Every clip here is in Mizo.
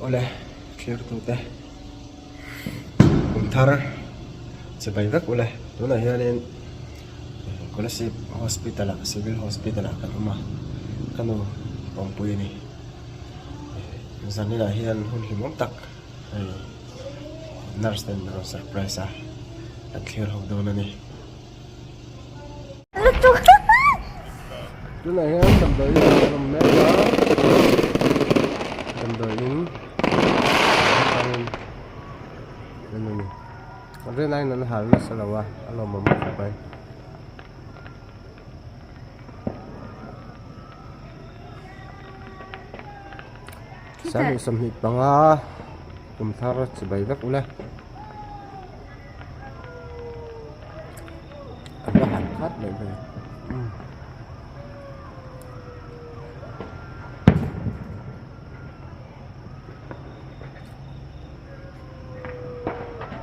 Awle thirtute kum thar chibai vek ule tunah hianin Kolasib hospital ah civil hospital ah kan awm a ka nu awmpui a ni zaninah hian hun hlimawm tak hei nurse ten an rawn surprise a kan thlir ho dawn a ni. Tunah hian damdawiin an awm mek a damdawiin atangin an awm a rinaiin an hal nasa lo a a lawmawm khawp mai. 25 kum thar chibai vek ula. A va han khat mai ve.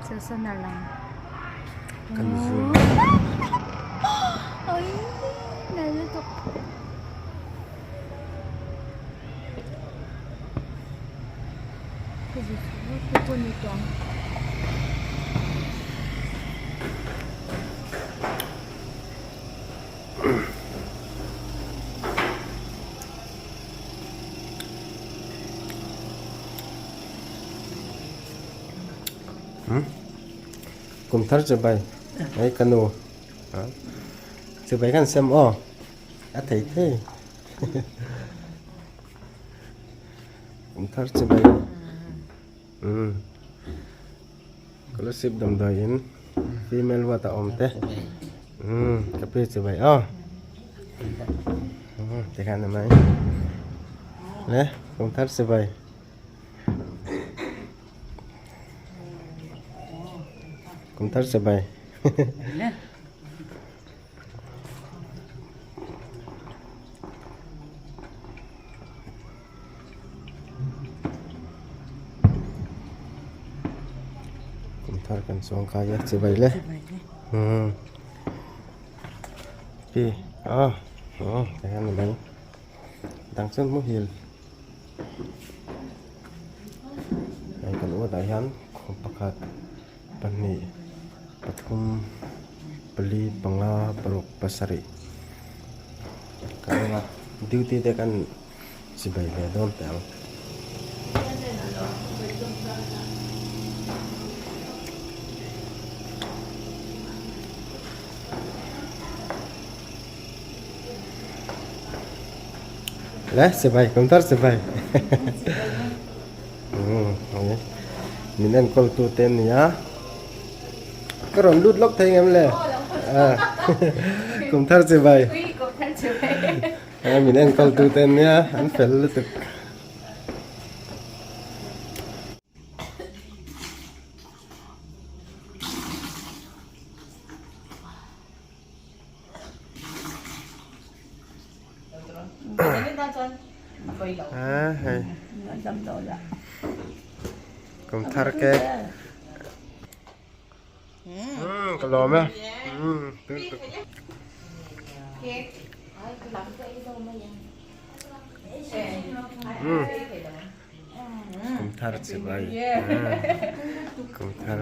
Susunod lang. Kan zoom. Ay, nalutok. Kum thar chu bai hei ka nu chu bai khan sem aw a thei thei. Kum thar chi mai umm scholarship damdawi in female ward a awm te umm ka pi chi mai aw umm tikhan a mai le kum thar chi mai. Kum thar chi mai. Kum thar kan chuang kai a chibai le umm pi a aw tikhian a mai dang chuan muhil hei kan uatah hian khum pakhat pahnih pathum pali panga paruk pasarih ka en a duty te kan chibai ve dawn teh ang. Le chibai kum tar chibai Min enkawl tu te an ni a ka rawn lut lawk thei ngem le kum thar chibai min enkawl tu te an nia an fel lutuk. Hei kum thar cake ka lawm e kum thar chibai kum thar.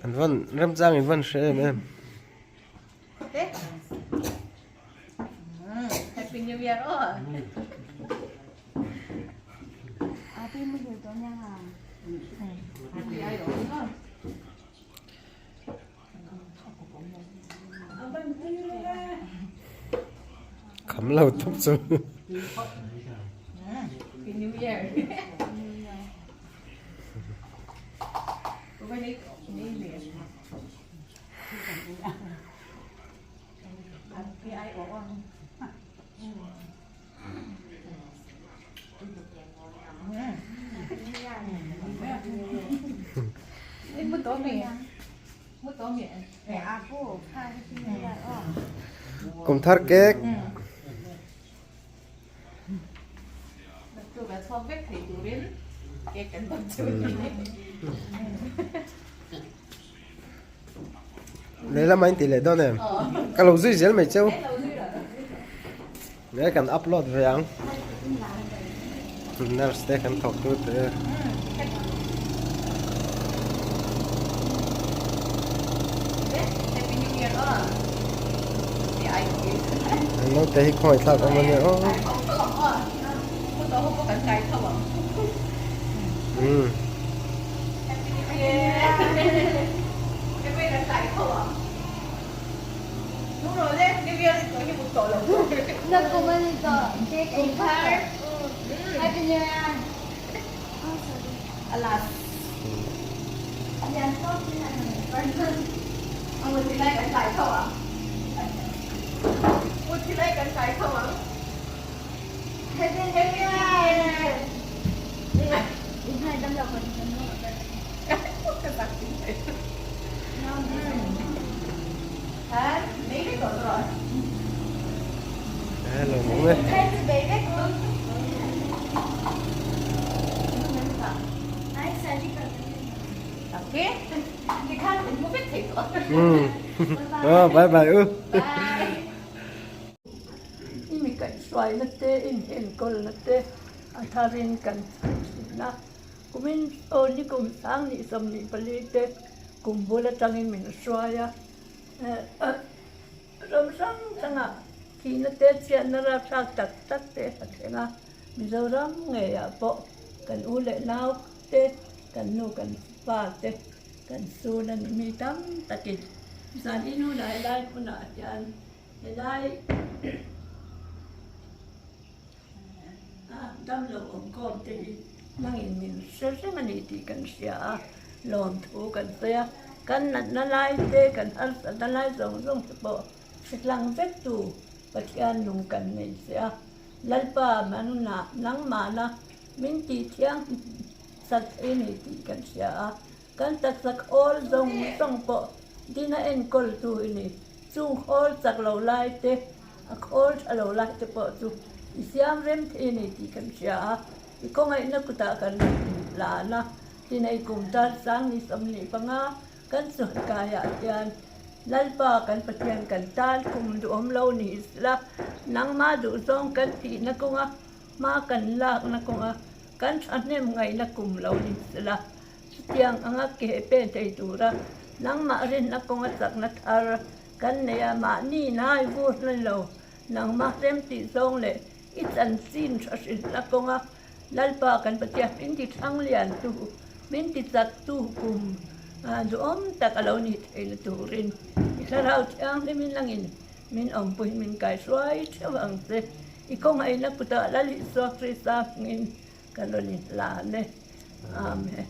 An van remchang in van hre em em. Happy New Year aw. Kham lo tawp chu. Happy New Year. Kum thar cake. Lehlam a inti leh dawn em? Ka lo zui zel mai cheu. Nge kan upload ve ang. Nurse te kan thawk tu te. Happy New Year aw. Naute hi khawngaih thlak awm ania aw. Umm. Hello mawm e. Umm aw bye bye u. I mi kaihhruaina te, i enkawlna te a tharin kan chhan thin a. Kumin aw ni kum sang 24 te kum bul atangin min hruai a. Ram hrang hrangah thihna te chhiatna rapthlak tak tak te a thleng a. Mizoram ngeiah pawh kan u leh nau te, kan nu kan pa te kan sun a ni mi tam takin zan in hunah helai hmunah hian helai Damlo awmkhawm te hi nangin min hre reng a ni tih kan hria a, lawmthu kan sawi a, kan natna lai te, kan harsatna lai zawng zawng te pawh hre tlang vek tu Pathian nung kan nei che a, Lalpa nangmahna min tih thiang sak thei a ni tih kan hria a, kan taksa khawl zawng zawng pawh dina enkawl tu i ni, chung khawl chak lo lai te, A khawl tha lo lai te pawh chu i siam rem thei a ni tih kan hria a, i khawngaihna kutah kan inhlan a, tinei kum tan 25 kan chuan kaiah hian Lalpa kan Pathian kan tan kum duhawm lo ni sela, nangmah duhzawng kan tihna kawnga hma kan lakna kawnga kan thahnem ngaihna kum lo ni sela, chutiang anga ke pen thei tura nangmah rinna kawnga chakna thar Kan nei a, mahni nai vur hlan lo, nangmah rem tih zawng leh i chanchin tha hrilhna kawnga Lalpa kan Pathian min ti thlang lian tu, min ti chak tu kum duhawm tak a lo nih theihna turin i Thlarau Thianghlimin langin min awmpuiin min kaihruai theuh ang che. I khawngaihna kutah Lal Isua Krista hmingin ka rawn inhlan e. Amen.